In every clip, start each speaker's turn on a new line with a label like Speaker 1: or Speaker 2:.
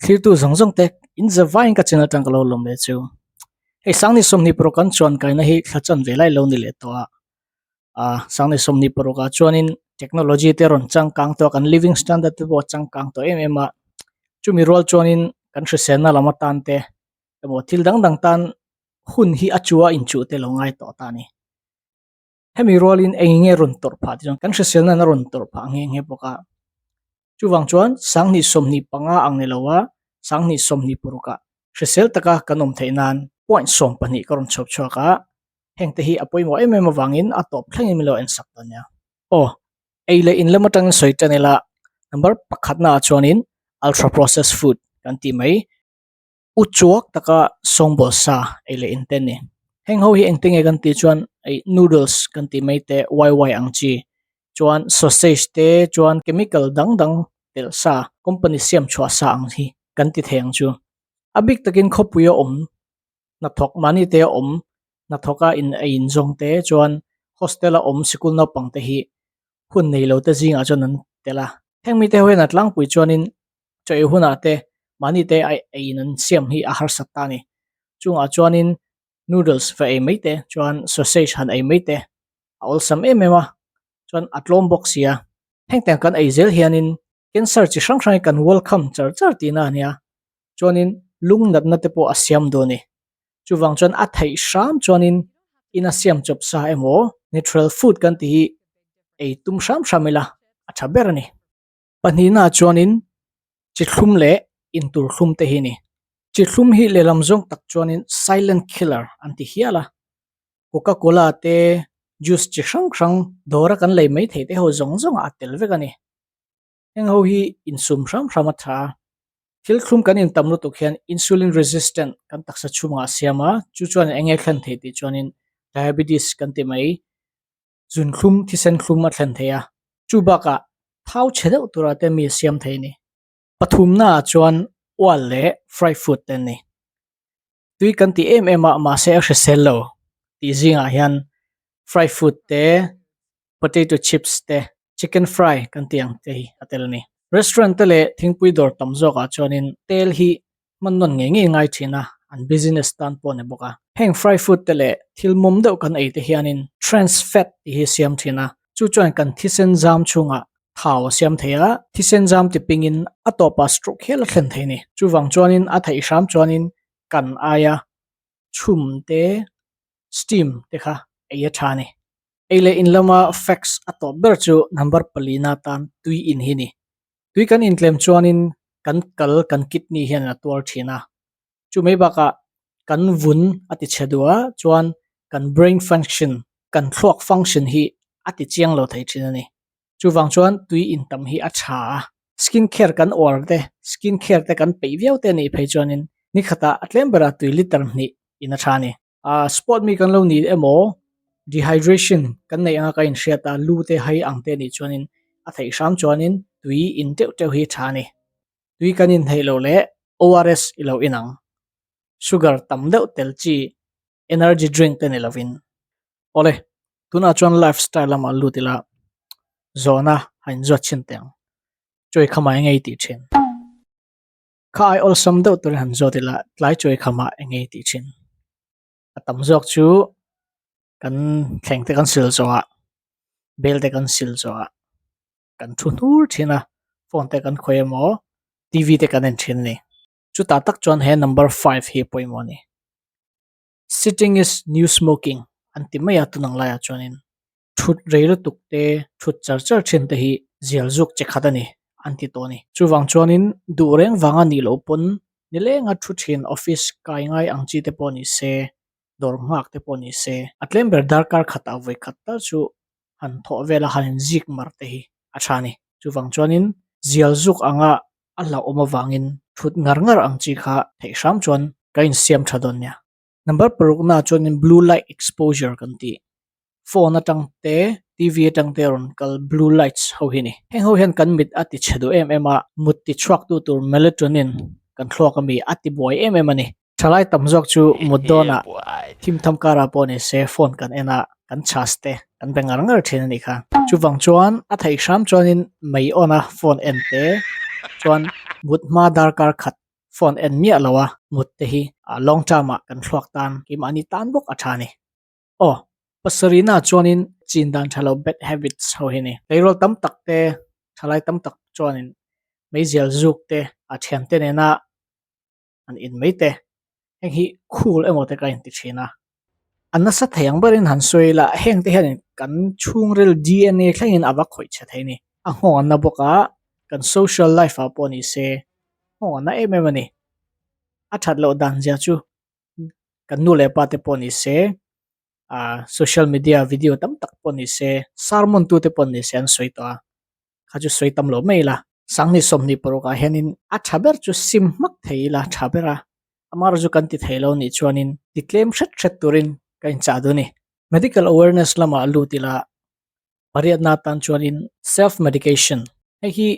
Speaker 1: Thlirtu zawng zawng te in za vaiin ka channel atang ka lo lawm leh chu. Hei Sangni 26 kan chuan kaina hi thla chan ve lai lo ni leh tawh a. Ah Sangni 26 ah chuanin technology te rawn changkang tawh a kan living standard te pawh a changkang tawh em em a. Chumi rual chuanin kan hriselna lam atan te emaw thil dang dang tan hun hi a chu a inchuh te lo ngai tawh ta a ni. Hemi rualin eng nge rawn tawrh phah tih chuan kan hriselna in a rawn tawrh phah nghe nghe bawk a. Chuvang chuan 2025 ang ni lo a, 2026 ah hrisel taka kan awm theih nan point 12 ka rawn chhuak chhuak a, hengte hi a pawimawh em em avangin a tawp thlengin min lo en sak dawn nia. Aw, ei leh in lam atangin sawi tan ila, number pakhatna ah chuanin ultra processed food kan tih mai. U chuak taka sawngbawl sa ei leh in te ni. Heng ho hi engte nge kan tih chuan ei noodles kan tih mai te wai wai ang chi chuan sausage te chuan chemical dang dang telh sa company siam chhuah sa ang hi kan ti thei ang chu. A bik takin khawpui a awm hnathawk mahni te a awm hnathawk a in ei in zawng te chuan hostel a awm sikul naupang te hi hun nei lo te zingah chuan an tel a. Heng mite ho hian a tlangpui chuanin chaw ei hunah te mahni te a eiin an siam hi a harsat ta a ni. Chungah chuanin noodles va ei mai te chuan sausage han ei mai te a awlsam em em a, chuan a tlawm bawk si a. Heng tiang kan ei zel hianin cancer chi hrang hrang hi kan welcome char char tihna a nia. Chuanin lung natna te pawh a siam dawn a ni. Chuvang chuan a theih hram chuanin ina siam chawp sa emaw natural food kan tih hi ei tum hram hram ila a tha ber a ni. Pahnihnaah chuanin chi thlum leh intur thlum te hi a ni. Chi thlum hi lehlam zawng tak chuanin silent killer an ti hial a. Coca Cola te, juice chi hrang hrang dawra kan lei mai theih te ho zawng zawngah a tel vek a ni. Heng ho hi insum hram hram a tha a. Thil thlum kan intam lutuk hian insulin resistant kan taksa chhungah a siam a, chu chuan eng nge thlen theih tih chuanin diabetes kan ti mai. Zunthlum thisen thlum a thlen thei a, chu bakah thau chhe deuh tura te mi a siam thei a ni. Pathumnaah chuan oil leh fry food te an ni. Tui kan ti em em a, mahse a hrisel lo tih zingah hian fry food te, potato chips te, chicken fry kan tih ang te hi a tel a ni. Restaurant te leh thingpui dawr tam zawkah chuanin tel hi hman nawn ngei ngei ngai thin a, an business tan pawh a ni bawk a. Heng fry food te leh thil mawm deuh kan ei te hianin trans fat tih hi a siam thin a, chu chuan kan thisen zam chhungah thau a siam thei a, thisen zam ti pingin a tawpah stroke hial a thlen thei a ni. Chuvang chuanin a theih hram chuanin kan aia chhum te, steam te kha ei a tha a ni. Ei leh in lama facts a tawp ber chu number palina tan tui in hi a ni. Tui kan intlem chuanin kan kal kan kidney hian a tuar thin a, chu mai bakah kan vun a ti chhe duh a, chuan kan brain function, kan thluak function hi a ti chiang lo thei thin a ni. Chuvang chuan tui intam hi a tha a, skin care kan uar te, skin care te kan peih viau te a nih phei chuanin ni khatah a tlem berah tui liter hnih in a tha a ni. Ah sport mi kan lo ni emaw dehydration kan neih anga ka inhriat a lu te hai ang te nih chuanin a theih hram chuanin tui in teuh teuh hi tha a ni. Tui kan intheih loh leh ORS i lo in ang. Sugar tam deuh tel chi energy drink te ni lovin. Awle, tunah chuan lifestyle lamah lut ila zawhna a inzuat chhin teh ang. Chawi khamah eng nge i tih thin? Kha ai awlsam deuh turin han zawt ila tlai chawi khamah eng nge i tih thin? A tam zawk chu kan thleng te kan sil zawh ah, bel te kan sil zawh ah kan thu hnur thin a, phone te kan khawih emaw TV te kan en thin a ni. Chutah tak chuan he number five hi a pawimawh a ni. Sitting is new smoking an ti mai a tunang laiah chuanin thut rei lutuk te thut char char thin te hi zial zuk che khat a ni an ti tawh a ni. Chuvang chuanin duh reng vanga nih loh pawn nilenga thu thin office kai ngai ang chi te pawh ni se, dawr nghak te pawh ni se, a tlem ber darkar khatah vawi khat tal chu han thawh vela han inzik mar te hi a tha a ni. Chuvang chuanin zial zuk anga a hlauhawm avangin thut ngar ngar ang chi kha theih hram chuan ka insiam tha dawn nia. Number paruknaah chuanin blue light exposure kan tih. Phone atang te, TV atang te rawn kal blue lights ho hi a ni. Heng ho hian kan mit a ti chhe duh em em a, mut ti chhuak tu tur melatonin kan thluak ami a ti buai em em a ni. Thalai tam zawk chu mut dawnah thim tham karah pawh ni se phone kan en a, kan chhas te kan be ngar ngar thin a nih kha. Chuvang chuan a theih hram chuanin mei on a phone en te chuan mut hma darkar khat. phone en miah lo a mut te hi long term ah kan thluak tan keimahni tan bawk a tha a ni. Aw, pasarihna chuanin chin dan tha lo bad habits ho hi a ni. Tleirawl tam tak te, thalai tam tak chuanin meizial zuk te, a thiante nena an in mai te, heng hi cool emaw te ka inti thin a. A nasa thei ang berin han sawi ila, heng te hianin kan chhungril DNA thlengin a va khawih chhe thei a ni. A nghawng an na bawk a, kan social life ah pawh ni se nghawng an na em em a ni. A that loh dan zia chu kan nu leh pa te pawh ni se, ah social media video tam tak pawh ni se, sermon tu te pawh ni se an sawi tawh a. Kha chu sawi tam lo mai ila. Sangni 26 ah hianin a tha ber chu sim hmak thei ila tha ber a, amaherawh chu kan ti thei lo nih chuanin ti tlem hret hret turin ka inchah duh a ni. Medical awareness lamah lut ila pariatna atan chuanin self medication hei hi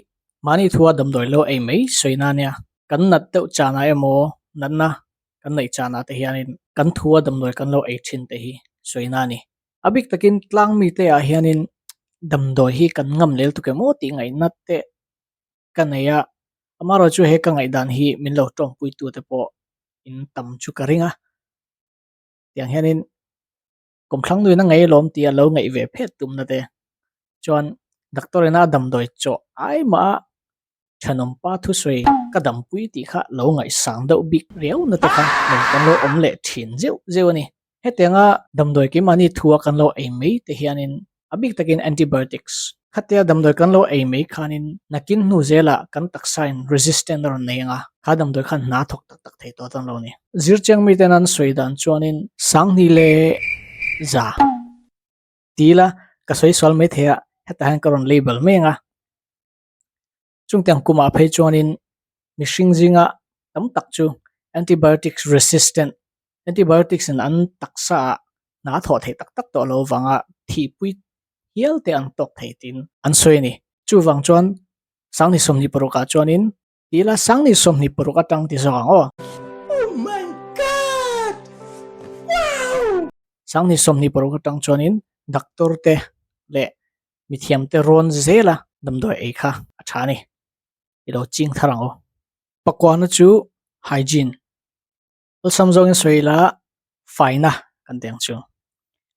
Speaker 1: mahni thua damdawi lo ei mai sawina ania. Kan nat deuh chanah emaw natna kan neih chanah te hianin kan thua damdawi kan lo ei thin te hi sawina a ni. A bik takin tlang mite ah hianin damdawi hi kan ngam lel tuk em aw tih ngaihna te ka nei a, amaherawh chu he ka ngaihdan hi min lo tawngpui tu te pawh in tam chu ka ring a, tiang hianin kawmthlang nuin a ngei alawm tih a lo ngaih ve phet tumna te chuan doctor ina a damdawi chawh ai mah a Thenawmpa thusawi ka dampui tih kha lo ngaihsang deuh bik riau na te kha lo kan lo awm leh thin zeuh zeuh a ni. Hetianga damdawi keimahni thua kan lo ei mai te hianin a bik takin antibiotics khatia damdawi kan lo ei mai khanin nakin hnu zelah kan taksain resistant a rawn nei ang a, kha damdawi khan hna thawk tak tak thei tawh dawn lo a ni. Zirchiang miten an sawi dan chuanin Sanghni leh za ti ila ka sawi sual mai thei a, hetah hian ka rawn label mai ang a. Chungtiang kumah phei chuanin mihring zinga tam tak chu antibiotics resistant, antibiotics in an taksa ah hna a thawh theih tak tak tawh lo vanga thihpui hial te an tawk thei tiin an sawi a ni. Chuvang chuan 2026 ah chuanin ti ila 2026 atang ti zawk ang aw.
Speaker 2: Oh my God! Wow!
Speaker 1: 2026 atang chuanin doctor te leh Mithiamte rawn zela damdawi ei kha a tha a ni. I lo ching thar ang u. Pakuana chu hygiene. Awlsam zawngin sawi ila faina kan ti ang chu.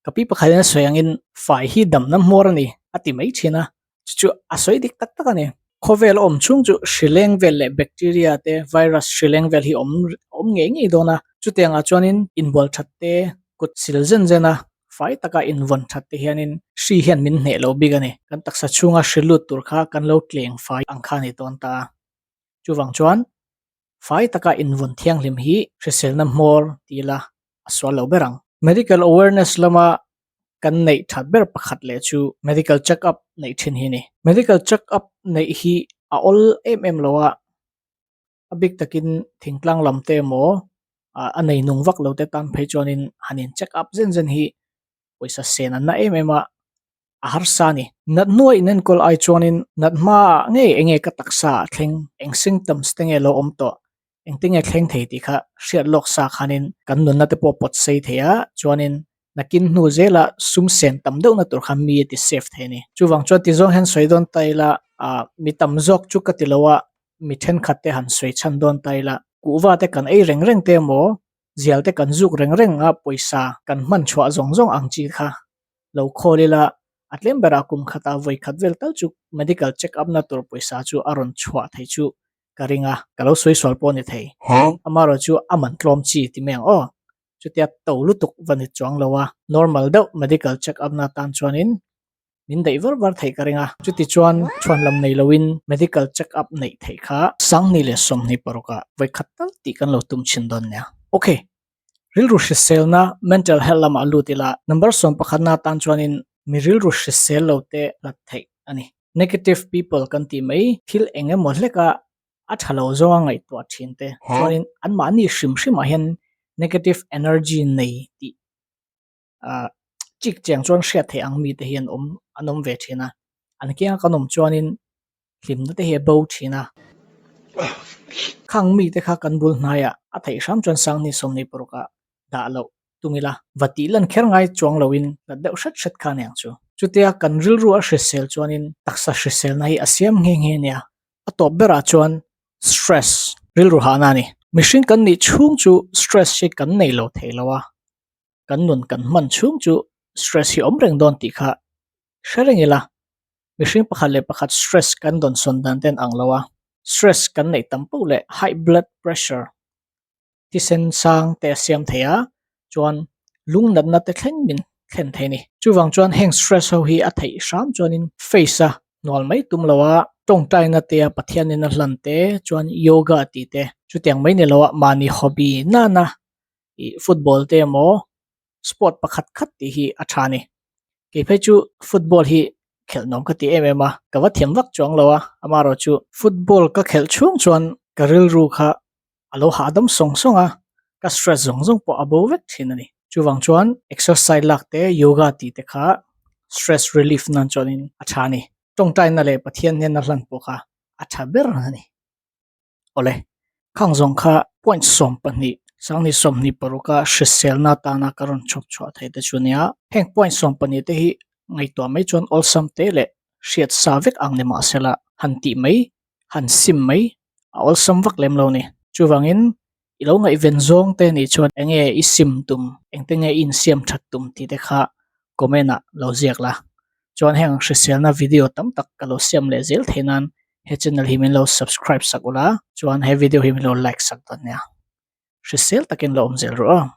Speaker 1: Ka pi pakhatin a sawi angin fai hi damna hmawr a ni a ti mai thin a, chu chu a sawi dik tak tak a ni. Khawvel a awm chhung chu hrileng vel leh bacteria te virus hrileng vel hi awm awm ngei ngei dawn a, chutiangah chuanin inbual that te kut sil zen zen a Fai taka invawn that te hianin hri hian min hneh lo bik a ni. Kan taksa chhunga hri lut tur kha kan lo tleng fai ang kha a ni tawn ta a. Chuvang chuan fai taka invawn thianghlim hi hriselna hmawr ti ila a sual lo ber ang. Medical awareness lama kan neih that ber pakhat leh chu medical check up neih thin hi a ni. Medical check up neih hi a awl em em lo a. A bik takin thingtlang lam te emaw ah a nei nung vak lo te tan phei chuanin han in check up zen zen hi pawisa sen an na em em a, a harsa a ni. Nat hnuai in enkawl ai chuanin nat hmaah ngei enge ka taksa ah thleng eng symptoms te nge lo awm tawh engte nge thleng thei tih kha hriat lawk sa khanin kan nunna te pawh pawt sei thei a chuanin nakin hnu zela sum sen tam deuhna tur kha mi a ti safe thei a ni. Chuvang chuan ti zawng hian sawi dawn ta ila ah mi tam zawk chu ka ti lo a mi thenkhat te han sawi chhan dawn ta ila kuhva te kan ei reng reng te emaw zial te kan zuk reng reng a pawisa kan hman chhuah zawng zawng ang chi kha lo khawl ila a tlem berah kum khatah vawi khat vel tal chu medical check up na tur pawisa chu a rawn chhuah thei chu ka ring a ka lo sawi sual pawh a ni thei amaherawh chu a man tlawm chi ti mai ang aw chutia to lutuk va ni chuang lo a normal deuh medical check up na tan chuanin min daih var var theih ka ring a, chuti chuan chhuanlam nei loin medical check up neih theih kha 2026 ah vawikhat tal tih kan lo tum chhin dawn nia. Ok, rilru hriselna mental health lamah lut ila number 11 na tan chuanin mi rilru hrisel lo te hlat theih a ni. Negative people kan tih mai thil eng emaw hleka a tha lo zawnga ngaihtuah thin te chuanin anmahni hrim hrimah hian negative energy nei tih ah chik chiang chuan hriat theih ang mite hi an awm an awm ve thin a an kianga kan awm chuanin hlimna te hi a bo thin a khang mite kha kan bul hnaiah a theih hram chuan 2026 ah dah loh tum ila va tih lan kher ngai chuang loin hlat deuh hret hret kha aniang chu chutia kan rilru a hrisel chuanin taksa hriselna hi a siam nghe nghe ania a tawp berah chuan stress. Rilru hahna a ni. Mihring kan nih chhung chu stress hi kan nei lo thei lo a, kan nun kan hman chhung chu stress hi awm reng dawn tih kha hre reng ila, mihring pakhat leh pakhat stress kan dawnsawn dan ten ang lo a, stress kan neih tam poh leh high blood pressure thisen sang te a siam thei a, chuan lung natna te thleng min thlen thei a ni. Chuvang chuan heng stress ho hi a theih hram chuanin face a hnual mai tum lo a, tawngtaina te a Pathianin a hlan te chuan yoga tih te chutiang mai ni lo a mahni hobby nana ih football te emaw sport pakhat khat tih hi a tha a ni. Kei phei chu football hi khelh nuam ka ti em em a, ka va thiam vak chuang lo a, amaherawh chu football ka khelh chhung chuan ka rilru kha a lo hahdam sawng sawng a, ka stress zawng zawng pawh a bo vek thin a ni. Chuvang chuan exercise lak te, yoga tih te kha stress relief nan chuanin a tha a ni. Tawngtaina leh Pathian hnena hlan pawh kha a tha ber a ni. Awle, khang zawng kha point 12 sangni 26 a hriselna atana ka rawn chhawp chhuah thei te chu nia. Heng point 12 te hi ngaihtuah mai chuan awlsam te leh hriat sa vek ang ni mahsela han tih mai, han sim mai a awlsam vak lem lo ni. Chuvangin i lo ngaihven zawng te nih chuan enge i sim tum, engte nge i insiam that tum tih te kha comment ah lo ziak la. Chuan heng hriselna video tam tak ka lo siam leh zel theih nan he channel hi min lo subscribe sak ula, chuan he video hi min lo like sak dawn nia. Hrisel takin lo awm zel rawh aw.